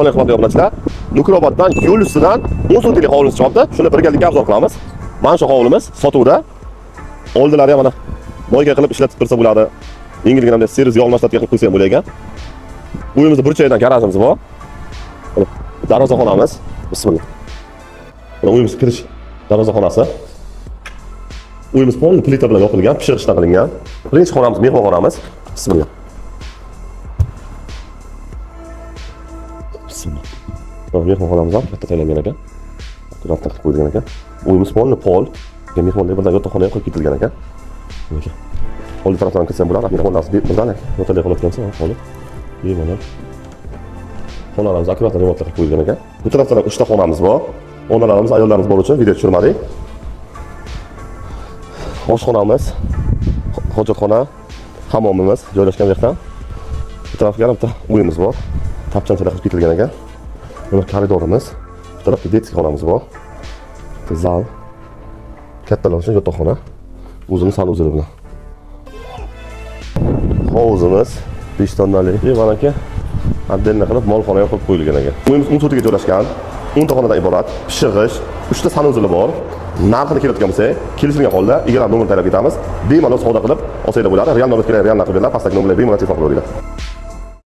Assalomu alaykum, obunachilar. Nukiroboddan yo'l ustidan 10 sotixlik hovlimiz chiqyapti. Shuni birgalikda обзор qilamiz. Mana shu hovlimiz sotuvda. Oldilari ham mana мойка qilib ishlatib tursa bo'ladi. Yengilgina servis yog' almashtirib qilib qo'ysa ham bo'lar ekan. Uyimizda burchakdan garajimiz bor. Mana darvozaxonamiz. Bismillah. Mana uyimiz kirish darvozaxonasi. Uyimiz полный plita bilan yopilgan, pishiq g'ishtdan qilingan. Birinchi xonamiz mehmonxonamiz. Bismillah. Bismillah. Mana mehmonxonamiz ham katta tayyorlangan ekan. Akkuratно qilib qo'yilgan ekan. Uyimiz полный pol. Mehmonlar birdan yotoqxona ham qilib ketilgan ekan. Mana oldi tarafdan kirsam bo'ladi. Mehmonxonamiz birdan yotoqda qolayotgan bo'lsa, holi. Bemalol. Xonalarimiz akkuratно remontlar qilib qo'yilgan ekan. Bu tarafdan ham 3 ta xonamiz bor. Onalarimiz, ayollarimiz bor uchun video tushirmadik. Oshxonamiz, hojatxona, hammomimiz joylashgan bu yoqdan. Bu tarafga ham bitta uyimiz bor. Tapchanchalar qilib ketilgan ekan. Mana koridorimiz. Bu tarafda детский xonamiz bor. Bitta zal. Kattalar uchun yotoqxona. O'zini санузел i bilan. Hovuzimiz 5 tonnalik. И mana aka отдельно qilib molxona ham qilib qo'yilgan ekan. Uyimiz 10 sotiga joylashgan. 10 ta xonadan iborat. Pishiq g'isht, 3 ta санузел i bor. Narxini kelayotgan bo'lsak, kelishilgan holda egalar nomerini tayyorlab ketamiz. Bemalol savdo qilib olsanglar bo'ladi. Real nomer kerak, real narx beriladi. Pastdagi nomerlarga bemalol telefon qilaveringlar.